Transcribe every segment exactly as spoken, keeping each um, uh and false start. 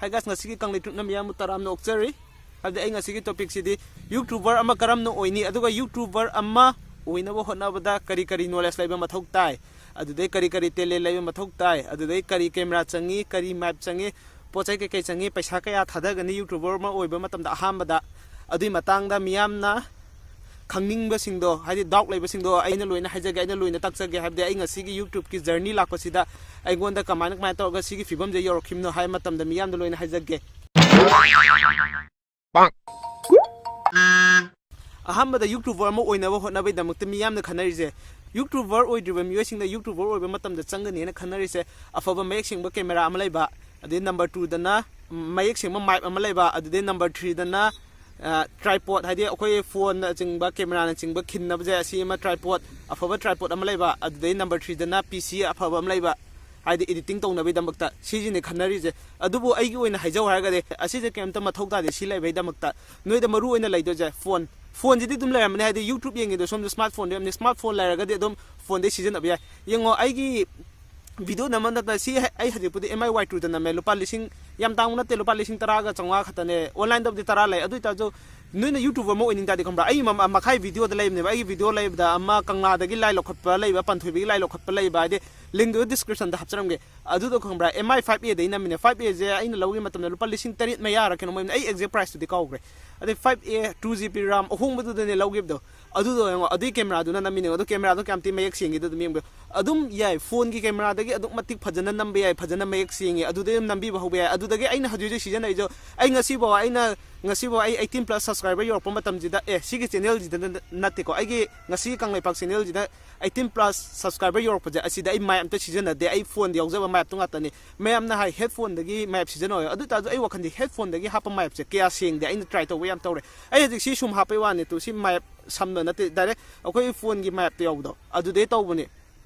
Hi guys, ꯉꯁꯤꯒꯤ ꯀꯪꯂꯩ ꯇ꯭ꯔꯨꯞꯅ ꯃꯤꯌꯥꯝꯕꯨ ꯇꯔꯥꯝꯅ ꯑꯣꯛꯆꯔꯤ꯫ ꯍꯥꯏꯕꯗꯤ ꯑꯩ ꯉꯁꯤꯒꯤ ꯇꯣꯄꯤꯛꯁꯤꯗꯤ YouTuber ꯑꯃ ꯀꯔꯝꯅ ꯑꯣꯏꯅꯤ, ꯑꯗꯨꯒ YouTuber ꯑꯃ ꯑꯣꯏꯅꯕ ꯍꯣꯠꯅꯕꯗ ꯀꯔꯤ ꯀꯔꯤ ꯅꯣꯂꯦꯖ ꯂꯩꯕ ꯃꯊꯧ ꯇꯥꯏ, ꯑꯗꯨꯗꯩ ꯀꯔꯤ ꯀꯔꯤ ꯇꯦꯂꯦꯟ ꯂꯩꯕ ꯃꯊꯧ ꯇꯥꯏ, ꯑꯗꯨꯗꯩ ꯀꯔꯤ ꯀꯦꯃꯦꯔꯥ ꯆꯪꯉꯤ, ꯀꯔꯤ ꯃꯥꯏꯞ ꯆꯪꯉꯤ, ꯄꯣꯠ ꯆꯩ ꯀꯩꯀꯩ ꯆꯪꯉꯤ, ꯄꯩꯁꯥ ꯀꯌꯥ ꯊꯥꯗꯒꯅꯤ YouTuber ꯑꯃ ꯑꯣꯏꯕ ꯃꯇꯝꯗ ꯑꯍꯥꯟꯕꯗ, ꯑꯗꯨꯒꯤ ꯃꯇꯥꯡꯗ ꯃꯤꯌꯥꯝꯅ ꯈꯪꯅꯤꯡꯕꯁꯤꯡꯗꯣ, ꯍꯥꯏꯗꯤ ꯗꯥꯎꯠ ꯂꯩꯕꯁꯤꯡꯗꯣ ꯑꯩꯅ ꯂꯣꯏꯅ ꯍꯥꯏꯖꯒꯦ, ꯑꯩꯅ ꯂꯣꯏꯅ ꯇꯥꯛꯆꯒꯦ꯫ ꯍꯥꯏꯕꯗꯤ ꯑꯩ ꯉꯁꯤꯒꯤ YouTubeꯀꯤ ꯖꯔꯅꯤ ꯂꯥꯛꯄꯁꯤꯗ ꯑꯩꯉꯣꯟꯗ ꯀꯃꯥꯏꯅ ꯀꯃꯥꯏꯅ ꯇꯧꯔꯒ ꯁꯤꯒꯤ ꯐꯤꯕꯝꯁꯦ ꯌꯧꯔꯛꯈꯤꯕꯅꯣ ꯍꯥꯏꯕ ꯃꯇꯝꯗ ꯃꯤꯌꯥꯝꯗ ꯂꯣꯏꯅ ꯍꯥꯏꯖꯒꯦ꯫ ꯑꯍꯥꯟꯕꯗ YouTuber ꯑꯃ ꯑꯣꯏꯅꯕ ꯍꯣꯠꯅꯕꯒꯤꯗꯃꯛꯇ ꯃꯤꯌꯥꯝꯅ ꯈꯟꯅꯔꯤꯁꯦ, YouTuber ꯑꯣꯏꯗ꯭ꯔꯤꯕ ꯃꯤꯑꯣꯏꯁꯤꯡꯅ YouTuber ꯑꯣꯏꯕ ꯃꯇꯝꯗ ꯆꯪꯒꯅꯤꯅ ꯈꯟꯅꯔꯤꯁꯦ ꯑꯐꯕ ꯃꯌꯦꯛ ꯁꯦꯡꯕ ꯀꯦꯃꯦꯔꯥ ꯑꯃ ꯂꯩꯕ, ꯑꯗꯩ ꯅꯝꯕꯔ ꯇꯨꯗꯅ ꯃꯌꯦꯛ ꯁꯦꯡꯕ ꯃꯥꯏꯞ ꯑꯃ ꯂꯩꯕ, ꯑꯗꯨꯗꯩ ꯅꯝꯕꯔ ꯊ꯭ꯔꯤꯗꯅ ꯇ꯭ꯔꯥꯏꯄꯣꯠ, ꯍꯥꯏꯗꯤ ꯑꯩꯈꯣꯏ ꯐꯣꯟꯅꯆꯤꯡꯕ, ꯀꯦꯃꯦꯔꯥꯅꯆꯤꯡꯕ ꯈꯤꯟꯅꯕꯁꯦ, ꯑꯁꯤ ꯑꯃ ꯇ꯭ꯔꯥꯏꯄꯣꯠ, ꯑꯐꯕ ꯇ꯭ꯔꯥꯏꯄꯣꯠ ꯑꯃ ꯂꯩꯕ, ꯑꯗꯨꯗꯩ ꯅꯝꯕꯔ ꯊ꯭ꯔꯤꯗꯅ ꯄꯤ ꯁꯤ ꯑꯐꯕ ꯑꯃ ꯂꯩꯕ, ꯍꯥꯏꯗꯤ ꯏꯗꯤꯇꯤꯡ ꯇꯧꯅꯕꯒꯤꯗꯃꯛꯇ ꯁꯤꯁꯤꯅꯦ ꯈꯟꯅꯔꯤꯁꯦ꯫ ꯑꯗꯨꯕꯨ ꯑꯩꯒꯤ ꯑꯣꯏꯅ ꯍꯥꯏꯖꯧ ꯍꯥꯏꯔꯒꯗꯤ ꯑꯁꯤꯁꯦ ꯀꯩꯝꯇ ꯃꯊꯧ ꯇꯥꯗꯦ꯫ ꯁꯤ ꯂꯩꯕꯒꯤꯗꯃꯛꯇ ꯅꯣꯏꯗ ꯃꯔꯨ ꯑꯣꯏꯅ ꯂꯩꯗꯣꯏꯁꯦ ꯐꯣꯟ꯫ ꯐꯣꯟꯁꯤꯗꯤ ꯑꯗꯨꯝ ꯂꯩꯔꯝꯃꯅꯤ, ꯍꯥꯏꯗꯤ YouTube ꯌꯦꯡꯉꯤꯗꯣ ꯁꯣꯝꯗ ꯁ꯭ꯃꯥꯔꯠ ꯐꯣꯟꯗ ꯌꯥꯝꯅꯤ, ꯁ꯭ꯃꯥꯔꯠ ꯐꯣꯟ ꯂꯩꯔꯒꯗꯤ ꯑꯗꯨꯝ ꯐꯣꯟꯗꯩ ꯁꯤꯖꯤꯟꯅꯕ ꯌꯥꯏ꯫ ꯌꯦꯡꯉꯣ, ꯑꯩꯒꯤ ꯚꯤꯗꯤꯑꯣ ꯅꯝꯕ ꯅꯠꯇꯅ ꯁꯤ ꯍꯦ-, ꯑꯩ ꯍꯧꯖꯤꯛꯄꯨꯗꯤ ꯑꯦꯝ ꯑꯥꯏ ꯋꯥꯏ ꯇꯨꯗ ꯅꯝꯃꯦ꯫ ꯂꯨꯄꯥ ꯂꯤꯁꯤꯡ, ꯌꯥꯝ ꯇꯥꯡꯕ ꯅꯠꯇꯦ, ꯂꯨꯄꯥ ꯂꯤꯁꯤꯡ ꯇꯔꯥꯒ ꯆꯥꯝꯃꯉꯥ ꯈꯛꯇꯅꯦ꯫ ꯑꯣꯟꯂꯥꯏꯟꯗꯕꯨꯗꯤ ꯇꯔꯥ ꯂꯩ, ꯑꯗꯨ ꯑꯣꯏꯇꯥꯔꯁꯨ ꯅꯣꯏꯅ YouTuber ꯑꯃ ꯑꯣꯏꯅꯤꯡ ꯇꯥꯔꯗꯤ, ꯈꯪꯕ꯭ꯔꯥ, ꯑꯩ ꯃꯃ-, ꯃꯈꯥꯏ ꯚꯤꯗꯤꯑꯣꯗ ꯂꯩꯕꯅꯦꯕ꯫ ꯑꯩꯒꯤ ꯚꯤꯗꯤꯑꯣ ꯂꯩꯕꯗ ꯑꯃ ꯀꯪꯂꯥꯗꯒꯤ ꯂꯥꯏ ꯂꯧꯈꯠꯄ ꯂꯩꯕ, ꯄꯥꯟꯊꯣꯏꯕꯤꯒꯤ ꯂꯥꯏ ꯂꯧꯈꯠꯄ ꯂꯩꯕ, ꯍꯥꯏꯗꯤ ꯂꯤꯡꯗꯨ ꯗꯤꯁꯀ꯭ꯔꯤꯞꯁꯟꯗ ꯍꯥꯞꯆꯔꯝꯒꯦ꯫ ꯑꯗꯨꯗꯣ ꯈꯪꯕ꯭ꯔꯥ, ꯑꯦꯝ ꯑꯥꯏ ꯐꯥꯏꯚ ꯑꯦꯗꯩ ꯅꯝꯃꯤꯅꯦ꯫ ꯐꯥꯏꯚ ꯑꯦꯁꯦ ꯑꯩꯅ ꯂꯧꯈꯤꯕ ꯃꯇꯝꯗ ꯂꯨꯄꯥ ꯂꯤꯁꯤꯡ ꯇꯔꯦꯠ ꯃꯌꯥꯔ ꯀꯩꯅꯣꯝ ꯑꯣꯏꯕꯅꯦ, ꯑꯩ ꯑꯦꯛꯖꯦꯛ ꯄ꯭ꯔꯥꯏꯁꯇꯨꯗꯤ ꯀꯥꯎꯈ꯭ꯔꯦ꯫ ꯑꯗꯩ ꯐꯥꯏꯚ ꯑꯦ, ꯇꯨ ꯖꯤ ꯕꯤ ꯔꯥꯝ ꯑꯍꯣꯡꯕꯗꯨꯗꯅꯦ ꯂꯧꯈꯤꯕꯗꯣ꯫ ꯑꯗꯨꯗꯣ ꯌꯦꯡꯉꯣ, ꯑꯗꯨꯒꯤ ꯀꯦꯃꯦꯔꯥꯗꯨꯅ ꯅꯝꯃꯤꯅꯦ꯫ ꯑꯗꯨ ꯀꯦꯃꯦꯔꯥꯗꯣ ꯀꯌꯥꯝ ꯊꯤ ꯃꯌꯦꯛ ꯁꯦꯡꯒꯦꯗꯣ ꯑꯗꯨꯝ ꯌꯦꯡꯕꯤꯌꯨ꯫ ꯑꯗꯨꯝ ꯌꯥꯏ, ꯐꯣꯟꯒꯤ ꯀꯦꯃꯦꯔꯥꯗꯒꯤ ꯑꯗꯨꯛ ꯃꯇꯤꯛ ꯐꯖꯅ ꯅꯝꯕ ꯌꯥꯏ, ꯐꯖꯅ ꯃꯌꯦꯛ ꯁꯦꯡꯉꯦ꯫ ꯑꯗꯨꯗꯩ ꯑꯗꯨꯝ ꯅꯝꯕꯤꯕ ꯍꯧꯕ ꯌꯥꯏ꯫ ꯑꯗꯨꯗꯒꯤ ꯑꯩꯅ ꯍꯧꯖꯤꯛ ꯍꯧꯖꯤꯛ ꯁꯤꯖꯤꯟꯅꯔꯤꯁꯨ, ꯑꯩ ꯉꯁꯤꯐꯥꯎ, ꯑꯩꯅ ꯉꯁꯤꯐꯥꯎ ꯑꯩ ꯑꯩꯠꯇꯤꯟ ꯄ꯭ꯂꯁ ꯁꯕꯁꯀ꯭ꯔꯥꯏꯕꯔ ꯌꯧꯔꯛꯄ ꯃꯇꯝꯁꯤꯗ, ꯑꯦ, ꯁꯤꯒꯤ ꯆꯦꯅꯦꯜꯁꯤꯗ ꯅꯠꯇꯦꯀꯣ, ꯑꯩꯒꯤ ꯉꯁꯤꯒꯤ ꯀꯪꯂꯩꯄꯥꯛ ꯆꯦꯅꯦꯜꯁꯤꯗ ꯑꯩꯠꯇꯤꯟ ꯄ꯭ꯂꯁ ꯁꯕꯁꯀ꯭ꯔꯥꯏꯕꯔ ꯌꯧꯔꯛꯄꯁꯦ, ꯑꯁꯤꯗ ꯑꯩ ꯃꯥꯏꯞ ꯑꯝꯇ ꯁꯤꯖꯤꯟꯅꯗꯦ꯫ ꯑꯩ ꯐꯣꯟꯗ ꯌꯥꯎꯖꯕ ꯃꯥꯏꯞꯇꯣ ꯉꯥꯛꯇꯅꯤ꯫ ꯃꯌꯥꯝꯅ ꯍꯥꯏ, ꯍꯦꯠꯐꯣꯟꯗꯒꯤ ꯃꯥꯏꯞ ꯁꯤꯖꯤꯟꯅꯧ ꯍꯥꯏ꯫ ꯑꯗꯨ ꯑꯣꯏꯇꯥꯔꯁꯨ ꯑꯩ ꯋꯥꯈꯜꯗꯤ ꯍꯦꯠꯐꯣꯟꯗꯒꯤ ꯍꯥꯞꯄ ꯃꯥꯏꯞꯁꯦ ꯀꯌꯥ ꯁꯦꯡꯗꯦ꯫ ꯑꯩꯅ ꯇ꯭ꯔꯥꯏ ꯇꯧꯕ ꯌꯥꯝ ꯇꯧꯔꯦ꯫ ꯑꯩ ꯍꯧꯖꯤꯛ ꯁꯤ ꯁꯨꯝ ꯍꯥꯞꯄꯩ ꯋꯥꯅꯤ, ꯇꯨ, ꯁꯤ ꯃꯥꯏꯞ ꯁꯝꯕ ꯅꯠꯇꯦ, ꯗꯥꯏꯔꯦꯛ ꯑꯩꯈꯣꯏ ꯐꯣꯟꯒꯤ ꯃꯥꯏꯞꯇ ꯌꯥꯎꯕꯗꯣ ꯑꯗꯨꯗꯩ ꯇꯧꯕꯅꯦ꯫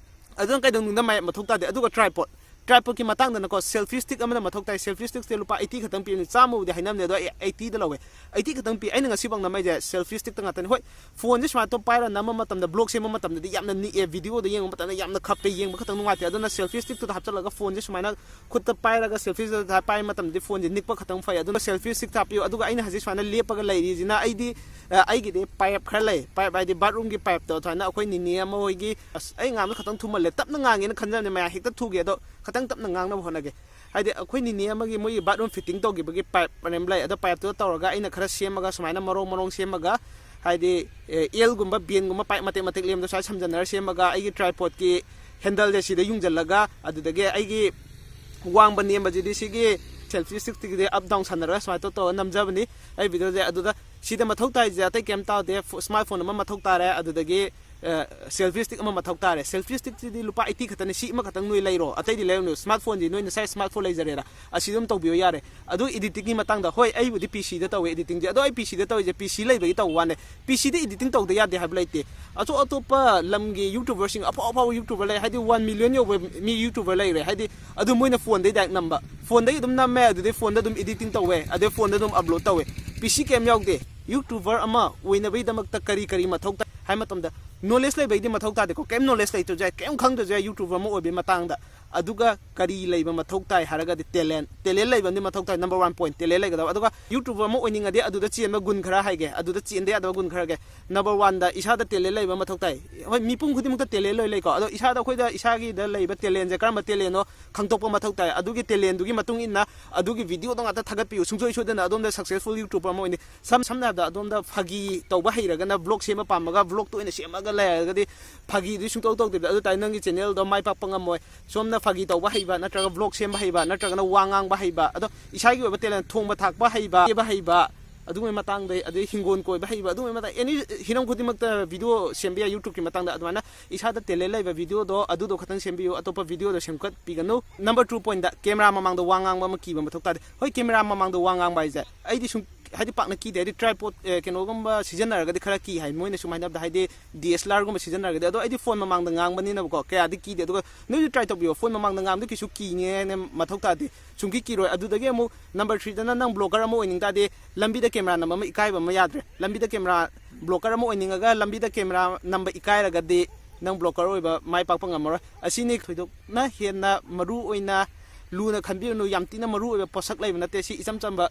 ꯑꯗꯨꯅ ꯀꯩꯗꯧꯅꯨꯡꯗ ꯃꯥꯏꯞ ꯃꯊꯧ ꯇꯥꯗꯦ꯫ ꯑꯗꯨꯒ ꯇ꯭ꯔꯥꯏꯄꯣꯠ, Tripodꯀꯤ ꯃꯇꯥꯡꯗꯅꯀꯣ, selfie stick ꯑꯃꯅ ꯃꯊꯧ ꯇꯥꯏ꯫ Selfie stickꯁꯦ ꯂꯨꯄꯥ eighty ꯈꯛꯇꯪ ꯄꯤꯕꯅꯤ, ꯆꯥꯝꯃꯕꯨꯗꯤ ꯍꯥꯏꯅꯕꯅꯦ, ꯑꯗꯣ ꯑꯩ eightyꯗ ꯂꯧꯋꯦ꯫ Eighty ꯈꯛꯇꯪ ꯄꯤ꯫ ꯑꯩꯅ ꯉꯁꯤꯐꯥꯎ ꯅꯝꯃꯛꯏꯁꯦ selfie stickꯇ ꯉꯥꯛꯇꯅꯤ꯫ ꯍꯣꯏ, phoneꯁꯦ ꯁꯨꯃꯥꯏꯅ ꯇꯧ ꯄꯥꯏꯔ ꯅꯝꯕ ꯃꯇꯝꯗ, vlog ꯁꯦꯝꯕ ꯃꯇꯝꯗꯗꯤ ꯌꯥꯝꯅ ꯅꯤꯛꯑꯦ, videoꯗ ꯌꯦꯡꯕ ꯃꯇꯝꯗ ꯌꯥꯝꯅ ꯈꯞꯄꯦ, ꯌꯦꯡꯕ ꯈꯛꯇꯪ ꯅꯨꯡꯉꯥꯏꯇꯦ꯫ ꯑꯗꯨꯅ selfie stickꯇꯨꯗ ꯍꯥꯞꯆꯤꯜꯂꯒ phoneꯁꯦ ꯁꯨꯃꯥꯏꯅ ꯈꯨꯠꯇ ꯄꯥꯏꯔꯒ selfieꯁꯦ ꯄꯥꯏꯕ ꯃꯇꯝꯗꯗꯤ phoneꯁꯦ ꯅꯤꯛꯄ ꯈꯛꯇꯪ ꯐꯩ꯫ ꯑꯗꯨꯅ selfie stick ꯍꯥꯞꯄꯤꯌꯨ꯫ ꯑꯗꯨꯒ ꯑꯩꯅ ꯍꯧꯖꯤꯛ ꯁꯨꯃꯥꯏꯅ ꯂꯦꯞꯄꯒ ꯂꯩꯔꯤꯁꯤꯅ, ꯑꯩꯗꯤ, ꯑ, ꯑꯩꯒꯤꯗꯤ pipe ꯈꯔ ꯂꯩ꯫ Pipe ꯍꯥꯏꯗꯤ bathroomꯒꯤ pipeꯇꯣ, ꯁꯨꯃꯥꯏꯅ ꯑꯩꯈꯣꯏ ꯅꯤꯅꯦ ꯑꯃ ꯍꯣꯏꯒꯤ, ꯑꯁ, ꯑꯩ ꯉꯥꯡꯕ ꯈꯛꯇꯪ ꯊꯨꯃꯜꯂꯦ, ꯇꯞꯅ ꯉꯥꯡꯒꯦꯅ ꯈꯟꯖꯕꯅꯦ, ꯃꯌꯥꯝ ꯍꯦꯛꯇ ꯊꯨꯒꯦ, ꯑꯗꯣ ꯈꯇꯪ ꯇꯞꯅ ꯉꯥꯡꯅꯕ ꯍꯣꯠꯅꯒꯦ꯫ ꯍꯥꯏꯗꯤ ꯑꯩꯈꯣꯏ ꯅꯤꯅꯦ ꯑꯃꯒꯤ ꯃꯣꯏꯒꯤ bathroom fitting ꯇꯧꯈꯤꯕꯒꯤ pipe ꯑꯃ ꯂꯩ, ꯑꯗꯣ pipeꯇꯨꯗ ꯇꯧꯔꯒ ꯑꯩꯅ ꯈꯔ ꯁꯦꯝꯃꯒ, ꯁꯨꯃꯥꯏꯅ ꯃꯔꯣꯡ ꯃꯔꯣꯡ ꯁꯦꯝꯃꯒ, ꯍꯥꯏꯗꯤ, ꯑꯦ, Lꯒꯨꯝꯕ, Benꯒꯨꯝꯕ pipe ꯃꯇꯦꯛ ꯃꯇꯦꯛ ꯂꯦꯝꯗꯣ ꯁꯨꯃꯥꯏꯅ ꯁꯝꯖꯟꯅꯔ ꯁꯦꯝꯃꯒ, ꯑꯩꯒꯤ tripodꯀꯤ handleꯁꯦ ꯁꯤꯗ ꯌꯨꯡꯁꯤꯜꯂꯒ, ꯑꯗꯨꯗꯒꯤ ꯑꯩꯒꯤ ꯋꯥꯡꯕ ꯅꯦꯝꯕꯁꯤꯗꯤ ꯁꯤꯒꯤ selfie stickꯇꯒꯤꯗꯤ up down ꯁꯥꯟꯅꯔꯒ ꯁꯨꯃꯥꯏꯅ ꯇꯧꯔ ꯇꯧꯔꯒ ꯅꯝꯖꯕꯅꯤ ꯑꯩ videoꯁꯦ꯫ ꯑꯗꯨꯗ ꯁꯤꯗ ꯃꯊꯧ ꯇꯥꯏꯁꯦ ꯑꯇꯩ ꯀꯩꯝ ꯇꯥꯗꯦ, ꯐꯣ-, smartphone ꯑꯃ ꯃꯊꯧ ꯇꯥꯔꯦ, ꯑꯗꯨꯗꯒꯤ, ꯑ, selfie stick ꯑꯃ ꯃꯊꯧ ꯇꯥꯔꯦ꯫ Selfie stickꯁꯤꯗꯤ ꯂꯨꯄꯥ eighty ꯈꯛꯇꯅꯤ, ꯁꯤ ꯑꯃꯈꯛꯇꯪ ꯅꯣꯏ ꯂꯩꯔꯣ, ꯑꯇꯩꯗꯤ ꯂꯩꯔꯨꯅꯨ, smartphoneꯁꯤ ꯅꯣꯏ ꯅꯁꯥꯏ smartphone ꯂꯩꯖꯔꯦꯔꯥ, ꯑꯁꯤ ꯑꯗꯨꯝ ꯇꯧꯕꯤꯌꯣ ꯌꯥꯔꯦ꯫ ꯑꯗꯨ editingꯒꯤ ꯃꯇꯥꯡꯗ, ꯍꯣꯏ, ꯑꯩꯕꯨꯗꯤ PCꯗ ꯇꯧꯋꯦ editingꯁꯦ, ꯑꯗꯣ ꯑꯩ PCꯗ ꯇꯧꯔꯤꯁꯦ PC ꯂꯩꯕꯒꯤ ꯇꯧꯕ ꯋꯥꯅꯦ꯫ PCꯗ editing ꯇꯧꯗ ꯌꯥꯗꯦ ꯍꯥꯏꯕ ꯂꯩꯇꯦ꯫ ꯑꯇꯣꯞ ꯑꯇꯣꯞꯄ ꯂꯝꯒꯤ YouTuberꯁꯤꯡ, ꯑꯐꯥꯎ ꯑꯐꯥꯎꯕ YouTuber ꯂꯩ, ꯍꯥꯏꯗꯤ one million ꯌꯧꯕ ꯃꯤ YouTuber ꯂꯩꯔꯦ, ꯍꯥꯏꯗꯤ ꯑꯗꯨ ꯃꯣꯏꯅ phoneꯗꯩ direct ꯅꯝꯕ, phoneꯗꯒꯤ ꯑꯗꯨꯝ ꯅꯝꯃꯦ, ꯑꯗꯨꯗꯩ phoneꯗ ꯑꯗꯨꯝ editing ꯇꯧꯋꯦ, ꯑꯗꯩ phoneꯗ ꯑꯗꯨꯝ upload ꯇꯧꯋꯦ꯫ PC ꯀꯩꯝ ꯌꯥꯎꯗꯦ꯫ YouTuber ꯑꯃ ꯑꯣꯏꯅꯕꯒꯤꯗꯃꯛꯇ ꯀꯔꯤ ꯀꯔꯤ ꯃꯊꯧ ꯇꯥꯏ ꯍꯥꯏ ꯃꯇꯝꯗ, knowledge ꯂꯩꯕꯒꯤꯗꯤ ꯃꯊꯧ ꯇꯥꯗꯦꯀꯣ, ꯀꯩꯝ knowledge ꯂꯩꯇ꯭ꯔꯁꯨ ꯌꯥꯏ, ꯀꯩꯝ ꯈꯪꯗ꯭ꯔꯁꯨ ꯌꯥꯏ YouTuber ꯑꯃ ꯑꯣꯏꯕꯒꯤ ꯃꯇꯥꯡꯗ꯫ ꯑꯗꯨꯒ ꯀꯔꯤ ꯂꯩꯕ ꯃꯊꯧ ꯇꯥꯏ ꯍꯥꯏꯔꯒꯗꯤ talent, talent ꯂꯩꯕ ꯑꯃꯗꯤ ꯃꯊꯧ ꯇꯥꯏ, number one point talent ꯂꯩꯒꯗꯕ꯫ ꯑꯗꯨꯒ YouTuber ꯑꯃ ꯑꯣꯏꯅꯤꯡꯉꯗꯤ ꯑꯗꯨꯗ ꯆꯦꯟꯕ ꯒꯨꯟ ꯈꯔ ꯍꯥꯏꯒꯦ, ꯑꯗꯨꯗ ꯆꯦꯟꯗ ꯌꯥꯗꯕ ꯒꯨꯟ ꯈꯔꯒꯦ꯫ Number oneꯗ ꯏꯁꯥꯗ talent ꯂꯩꯕ ꯃꯊꯧ ꯇꯥꯏ꯫ ꯍꯣꯏ, ꯃꯤꯄꯨꯝ ꯈꯨꯗꯤꯡꯃꯛꯇ talent ꯂꯣꯏ ꯂꯩꯀꯣ, ꯑꯗꯣ ꯏꯁꯥꯗ, ꯑꯩꯈꯣꯏꯗ ꯏꯁꯥꯒꯤꯗ ꯂꯩꯕ talentꯁꯦ ꯀꯔꯝꯕ talentꯅꯣ ꯈꯪꯗꯣꯛꯄ ꯃꯊꯧ ꯇꯥꯏ꯫ ꯑꯗꯨꯒꯤ talentꯗꯨꯒꯤ ꯃꯇꯨꯡ ꯏꯟꯅ ꯑꯗꯨꯒꯤ videoꯗꯣ ꯉꯥꯛꯇ ꯊꯥꯒꯠꯄꯤꯌꯨ, ꯁꯨꯡꯁꯣꯏ ꯁꯣꯏꯗꯅ ꯑꯗꯣꯝꯗ successful YouTuber ꯑꯃ ꯑꯣꯏꯅꯤ꯫ ꯁꯝ-, ꯁꯝꯅ ꯍꯥꯏꯔꯕꯗ, ꯑꯗꯣꯝꯗ ꯐꯥꯒꯤ ꯇꯧꯕ ꯍꯩꯔꯒꯅ, vlog ꯁꯦꯝꯕ ꯄꯥꯝꯃꯒ vlogꯇ ꯑꯣꯏꯅ ꯁꯦꯝꯃꯒ ꯂꯩꯔꯒꯗꯤ, ꯐꯥꯒꯤꯗꯨꯗꯤ ꯁꯨꯡꯇꯧ ꯇꯧꯗꯕꯤꯗ, ꯑꯗꯨ ꯇꯥꯔꯗꯤ ꯅꯪꯒꯤ channelꯗꯣ ꯃꯥꯏ ꯄꯥꯛꯄ ꯉꯝꯃꯣꯏ꯫ ꯁꯣꯝꯅ ꯐꯥꯒꯤ ꯇꯧꯕ ꯍꯩꯕ, ꯅꯠꯇ꯭ꯔꯒ vlog ꯁꯦꯝꯕ ꯍꯩꯕ, ꯅꯠꯇ꯭ꯔꯒꯅ ꯋꯥ ꯉꯥꯡꯕ ꯍꯩꯕ, ꯑꯗꯣ ꯏꯁꯥꯒꯤ ꯑꯣꯏꯕ talent, ꯊꯣꯡꯕ ꯊꯥꯛꯄ ꯍꯩꯕ, ꯀꯦꯕ ꯍꯩꯕ, ꯑꯗꯨꯒꯨꯝꯕꯒꯤ ꯃꯇꯥꯡꯗ, ꯑꯗꯩ ꯍꯤꯡꯒꯣꯜ ꯀꯣꯏꯕ ꯍꯩꯕ, ꯑꯗꯨꯒꯨꯝꯕꯒꯤ ꯃꯇꯥꯡ, any ꯍꯤꯔꯝ ꯈꯨꯗꯤꯡꯃꯛꯇ video ꯁꯦꯝꯕ ꯌꯥꯏ, YouTubeꯀꯤ ꯃꯇꯥꯡꯗ꯫ ꯑꯗꯨꯃꯥꯏꯅ ꯏꯁꯥꯗ talent ꯂꯩꯕ videoꯗꯣ, ꯑꯗꯨꯗꯣ ꯈꯛꯇꯪ ꯁꯦꯝꯕꯤꯌꯨ, ꯑꯇꯣꯞꯄ videoꯗꯣ ꯁꯦꯝꯒꯠꯄꯤꯒꯅꯨ꯫ Number two pointꯇ camera ꯃꯃꯥꯡꯗ ꯋꯥ ꯉꯥꯡꯕ ꯑꯃ ꯀꯤꯕ ꯃꯊꯧ ꯇꯥꯗꯦ꯫ ꯍꯣꯏ, camera ꯃꯃꯥꯡꯗ ꯋꯥ ꯉꯥꯡꯕ ꯍꯥꯏꯁꯦ ꯑꯩꯗꯤ ꯁꯨꯝ ꯍꯥꯏꯗꯤ ꯄꯥꯛꯅ ꯀꯤꯗꯦ, ꯍꯥꯏꯗꯤ ꯇ꯭ꯔꯥꯏꯄꯣꯠ ꯀꯩꯅꯣꯒꯨꯝꯕ ꯁꯤꯖꯤꯟꯅꯔꯒꯗꯤ ꯈꯔ ꯀꯤ ꯍꯥꯏ ꯃꯣꯏꯅ ꯁꯨꯝ ꯍꯥꯏꯅꯕꯗ, ꯍꯥꯏꯗꯤ ꯗꯤ ꯑꯦꯁ ꯑꯦꯜ ꯑꯥꯔꯒꯨꯝꯕ ꯁꯤꯖꯤꯟꯅꯔꯒꯗꯤ꯫ ꯑꯗꯣ ꯑꯩꯗꯤ ꯐꯣꯟ ꯃꯃꯥꯡꯗ ꯉꯥꯡꯕꯅꯤꯅꯕꯀꯣ ꯀꯌꯥꯗꯤ ꯀꯤꯗꯦ꯫ ꯑꯗꯨꯒ ꯅꯣꯏꯁꯨ ꯇ꯭ꯔꯥꯏ ꯇꯧꯕꯤꯌꯣ, ꯐꯣꯟ ꯃꯃꯥꯡꯗ ꯉꯥꯡꯕꯗ ꯀꯩꯁꯨ ꯀꯤꯅꯤꯡꯉꯥꯏ ꯃꯊꯧ ꯇꯥꯗꯦ, ꯁꯨꯡꯀꯤ ꯀꯤꯔꯣꯏ꯫ ꯑꯗꯨꯗꯒꯤ ꯑꯃꯨꯛ ꯅꯝꯕꯔ ꯊ꯭ꯔꯤꯗꯅ ꯅꯪ ꯕ꯭ꯂꯣꯒꯔ ꯑꯃ ꯑꯣꯏꯅꯤꯡ ꯇꯥꯔꯗꯤ ꯂꯝꯕꯤꯗ ꯀꯦꯃꯦꯔꯥ ꯅꯝꯕ ꯑꯃ ꯏꯀꯥꯏꯕ ꯑꯃ ꯌꯥꯗ꯭ꯔꯦ꯫ ꯂꯝꯕꯤꯗ ꯀꯦꯃꯦꯔꯥ, ꯕ꯭ꯂꯣꯒꯔ ꯑꯃ ꯑꯣꯏꯅꯤꯡꯉꯒ ꯂꯝꯕꯤꯗ ꯀꯦꯃꯦꯔꯥ ꯅꯝꯕ ꯏꯀꯥꯏꯔꯒꯗꯤ ꯅꯪ ꯕ꯭ꯂꯣꯒꯔ ꯑꯣꯏꯕ ꯃꯥꯏ ꯄꯥꯛꯄ ꯉꯝꯃꯔꯣꯏ꯫ ꯑꯁꯤꯅꯤ꯫ ꯊꯣꯏꯗꯣꯛꯅ ꯍꯦꯟꯅ ꯃꯔꯨ ꯑꯣꯏꯅ ꯂꯨꯅ ꯈꯟꯕꯤꯔꯨꯅꯨ, ꯌꯥꯝ ꯊꯤꯅ ꯃꯔꯨ ꯑꯣꯏꯕ ꯄꯣꯠꯁꯛ ꯂꯩꯕ ꯅꯠꯇꯦ꯫ ꯁꯤ ꯏꯆꯝ ꯆꯝꯕ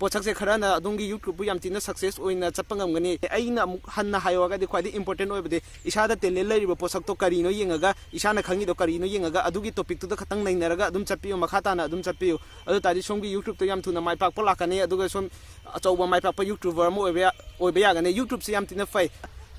ꯄꯣꯠꯁꯛꯁꯦ ꯈꯔꯅ ꯑꯗꯣꯝꯒꯤ ꯌꯨꯇ꯭ꯌꯨꯕꯄꯨ ꯌꯥꯝ ꯊꯤꯅ ꯁꯛꯁꯦꯁ ꯑꯣꯏꯅ ꯆꯠꯄ ꯉꯝꯒꯅꯤ꯫ ꯑꯩꯅ ꯑꯃꯨꯛ ꯍꯟꯅ ꯍꯥꯏꯌꯣ ꯍꯥꯏꯔꯒꯗꯤ ꯈ꯭ꯋꯥꯏꯗꯒꯤ ꯏꯝꯄꯣꯔꯇꯦꯟ ꯑꯣꯏꯕꯗꯤ ꯏꯁꯥꯗ ꯇꯦꯂꯦꯟ ꯂꯩꯔꯤꯕ ꯄꯣꯠꯁꯛꯇꯣ ꯀꯔꯤꯅꯣ ꯌꯦꯡꯉꯒ, ꯏꯁꯥꯅ ꯈꯪꯉꯤꯗꯣ ꯀꯔꯤꯅꯣ ꯌꯦꯡꯉꯒ, ꯑꯗꯨꯒꯤ ꯇꯣꯄꯤꯛꯇꯨꯗ ꯈꯛꯇꯪ ꯅꯩꯅꯔꯒ ꯑꯗꯨꯝ ꯆꯠꯄꯤꯌꯨ, ꯃꯈꯥ ꯇꯥꯅ ꯑꯗꯨꯝ ꯆꯠꯄꯤꯌꯨ꯫ ꯑꯗꯨ ꯇꯥꯔꯗꯤ ꯁꯣꯝꯒꯤ ꯌꯨꯇ꯭ꯌꯨꯕꯇ ꯌꯥꯝ ꯊꯨꯅ ꯃꯥꯏ ꯄꯥꯛꯄ ꯂꯥꯛꯀꯅꯤ, ꯑꯗꯨꯒ ꯁꯣꯝ ꯑꯆꯧꯕ ꯃꯥꯏ ꯄꯥꯛꯄ ꯌꯨꯇ꯭ꯌꯨꯕꯔ ꯑꯃ ꯑꯣꯏꯕ ꯌꯥ-, ꯑꯣꯏꯕ ꯌꯥꯒꯅꯤ꯫ ꯌꯨꯇ꯭ꯌꯨꯕꯁꯦ ꯌꯥꯝ ꯊꯤꯅ ꯐꯩ꯫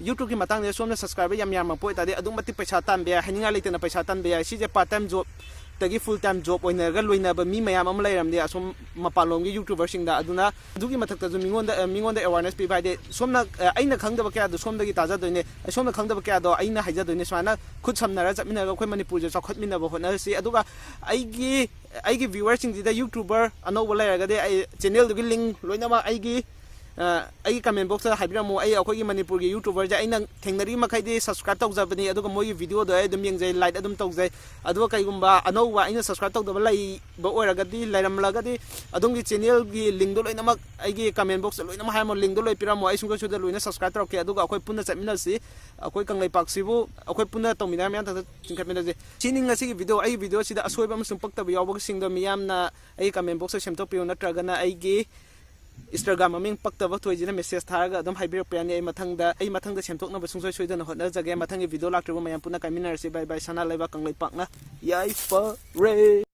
ꯌꯨꯇ꯭ꯌꯨꯕꯀꯤ ꯃꯇꯥꯡꯗ ꯁꯣꯝꯅ ꯁꯕꯁꯀ꯭ꯔꯥꯏꯕꯔ ꯌꯥꯝ ꯌꯥꯝꯃꯛꯄ ꯑꯣꯏꯇꯥꯔꯗꯤ ꯑꯗꯨꯛ ꯃꯇꯤꯛ ꯄꯩꯁꯥ ꯇꯥꯟꯕ ꯌꯥꯏ, ꯍꯥꯏꯅꯤꯡꯉꯥꯏ ꯂꯩꯇꯅ ꯄꯩꯁꯥ ꯇꯥꯟꯕ ꯌꯥꯏ꯫ ꯁꯤꯁꯦ ꯄꯥꯔꯠ ꯇꯥꯏꯝ ꯖꯣꯕꯇꯒꯤ ꯐꯨꯜ ꯇꯥꯏꯝ ꯖꯣꯕ ꯑꯣꯏꯅꯔꯒ ꯂꯣꯏꯅꯕ ꯃꯤ ꯃꯌꯥꯝ ꯑꯃ ꯂꯩꯔꯝꯅꯦ ꯑꯁꯣꯝ ꯃꯄꯥꯟꯂꯣꯝꯒꯤ ꯌꯨꯇ꯭ꯌꯨꯕꯔꯁꯤꯡꯗ꯫ ꯑꯗꯨꯅ ꯑꯗꯨꯒꯤ ꯃꯊꯛꯇꯁꯨ ꯃꯤꯉꯣꯟꯗ, ꯑ, ꯃꯤꯉꯣꯟꯗ ꯑꯦꯋꯥꯔꯅꯦꯁ ꯄꯤꯕ ꯍꯥꯏꯗꯤ ꯁꯣꯝꯅ, ꯑ, ꯑꯩꯅ ꯈꯪꯗꯕ ꯀꯌꯥꯗꯣ ꯁꯣꯝꯗꯒꯤ ꯇꯥꯖꯗꯣꯏꯅꯦ, ꯑꯩ ꯁꯣꯝꯅ ꯈꯪꯗꯕ ꯀꯌꯥꯗꯣ ꯑꯩꯅ ꯍꯥꯏꯖꯗꯣꯏꯅꯦ꯫ ꯁꯨꯃꯥꯏꯅ ꯈꯨꯠ ꯁꯝꯅꯔ ꯆꯠꯃꯤꯟꯅꯔꯒ ꯑꯩꯈꯣꯏ ꯃꯅꯤꯄꯨꯔꯁꯦ ꯆꯥꯎꯈꯠꯃꯤꯟꯅꯕ ꯍꯣꯠꯅꯔꯁꯤ꯫ ꯑꯗꯨꯒ ꯑꯩꯒꯤ, ꯑꯩꯒꯤ ꯚ꯭ꯌꯨꯋꯔꯁꯤꯡꯁꯤꯗ ꯌꯨꯇ꯭ꯌꯨꯕꯔ ꯑꯅꯧꯕ ꯂꯩꯔꯒꯗꯤ ꯑꯩ ꯆꯦꯅꯦꯜꯗꯨꯒꯤ ꯂꯤꯡ ꯂꯣꯏꯅꯃꯛ ꯑꯩꯒꯤ, ꯑ, ꯑꯩꯒꯤ ꯀꯃꯦꯟ ꯕꯣꯛꯁꯇ ꯍꯥꯏꯕꯤꯔꯝꯃꯨ꯫ ꯑꯩ ꯑꯩꯈꯣꯏꯒꯤ ꯃꯅꯤꯄꯨꯔꯒꯤ ꯌꯨꯇ꯭ꯌꯨꯕꯔꯁꯦ ꯑꯩꯅ ꯊꯦꯡꯅꯔꯤ ꯃꯈꯩꯗꯤ ꯁꯕꯁꯀ꯭ꯔꯥꯏꯕ ꯇꯧꯖꯕꯅꯤ, ꯑꯗꯨꯒ ꯃꯣꯏꯒꯤ ꯚꯤꯗꯤꯑꯣꯗꯣ ꯑꯩ ꯑꯗꯨꯝ ꯌꯦꯡꯖꯩ, ꯂꯥꯏꯛ ꯑꯗꯨꯝ ꯇꯧꯖꯩ꯫ ꯑꯗꯨꯒ ꯀꯩꯒꯨꯝꯕ ꯑꯅꯧꯕ ꯑꯩꯅ ꯁꯕꯁꯀ꯭ꯔꯥꯏꯕ ꯇꯧꯗꯕ ꯂꯩꯕ ꯑꯣꯏꯔꯒꯗꯤ, ꯂꯩꯔꯝꯂꯒꯗꯤ ꯑꯗꯣꯝꯒꯤ ꯆꯦꯅꯦꯜꯒꯤ ꯂꯤꯡꯗꯣ ꯂꯣꯏꯅꯃꯛ ꯑꯩꯒꯤ ꯀꯃꯦꯟ ꯕꯣꯛꯁꯇ ꯂꯣꯏꯅꯃꯛ ꯍꯥꯏꯔꯝꯃꯣ, ꯂꯤꯡꯗꯣ ꯂꯣꯏ ꯄꯤꯔꯝꯃꯣ꯫ ꯑꯩ ꯁꯨꯡꯁꯣꯏ ꯁꯣꯏꯗꯅ ꯂꯣꯏꯅ ꯁꯕꯁꯀ꯭ꯔꯥꯏꯕ ꯇꯧꯔꯛꯀꯦ, ꯑꯗꯨꯒ ꯑꯩꯈꯣꯏ ꯄꯨꯟꯅ ꯆꯠꯃꯤꯟꯅꯁꯤ꯫ ꯑꯩꯈꯣꯏ ꯀꯪꯂꯩꯄꯥꯛꯁꯤꯕꯨ ꯑꯩꯈꯣꯏ ꯄꯨꯟꯅ ꯇꯧꯃꯤꯟꯅꯔ ꯃꯌꯥꯝ ꯊꯛꯇ ꯆꯤꯡꯈꯠꯃꯤꯟꯅꯁꯤ꯫ ꯁꯤꯅꯤ ꯉꯁꯤꯒꯤ ꯚꯤꯗꯤꯑꯣ꯫ ꯑꯩꯒꯤ ꯚꯤꯗꯤꯑꯣꯁꯤꯗ ꯑꯁꯣꯏꯕ ꯑꯃꯁꯨꯡ ꯄꯛꯇꯕ ꯌꯥꯎꯕꯁꯤꯡꯗꯣ ꯃꯤꯌꯥꯝꯅ ꯑꯩꯒꯤ ꯀꯃꯦꯟ ꯕꯣꯛꯁꯇ ꯁꯦꯝꯗꯣꯛꯄꯤꯌꯨ, ꯅꯠꯇ꯭ꯔꯒꯅ ꯑꯩꯒꯤ ꯏꯟꯁꯇꯥꯒ꯭ꯔꯥꯝ ꯃꯃꯤꯡ ꯄꯛꯇꯕ ꯊꯣꯏꯁꯤꯅ ꯃꯦꯁꯦꯖ ꯊꯥꯔꯒ ꯑꯗꯨꯝ ꯍꯥꯏꯕꯤꯔꯛꯄ ꯌꯥꯅꯤ꯫ ꯑꯩ ꯃꯊꯪꯗ, ꯑꯩ ꯃꯊꯪꯗ ꯁꯦꯝꯗꯣꯛꯅꯕ ꯁꯨꯡꯁꯣꯏ ꯁꯣꯏꯗꯅ ꯍꯣꯠꯅꯖꯒꯦ꯫ ꯃꯊꯪꯒꯤ ꯚꯤꯗꯤꯑꯣ ꯂꯥꯛꯇ꯭ꯔꯤꯕ ꯃꯌꯥꯝ ꯄꯨꯟꯅ ꯀꯥꯏꯃꯤꯟꯅꯔꯁꯤ꯫ ꯕꯥꯏ ꯕꯥꯏ꯫ ꯁꯅꯥ ꯂꯩꯕꯥꯛ ꯀꯪꯂꯩꯄꯥꯛꯅ ꯌꯥꯏꯐꯔꯦ꯫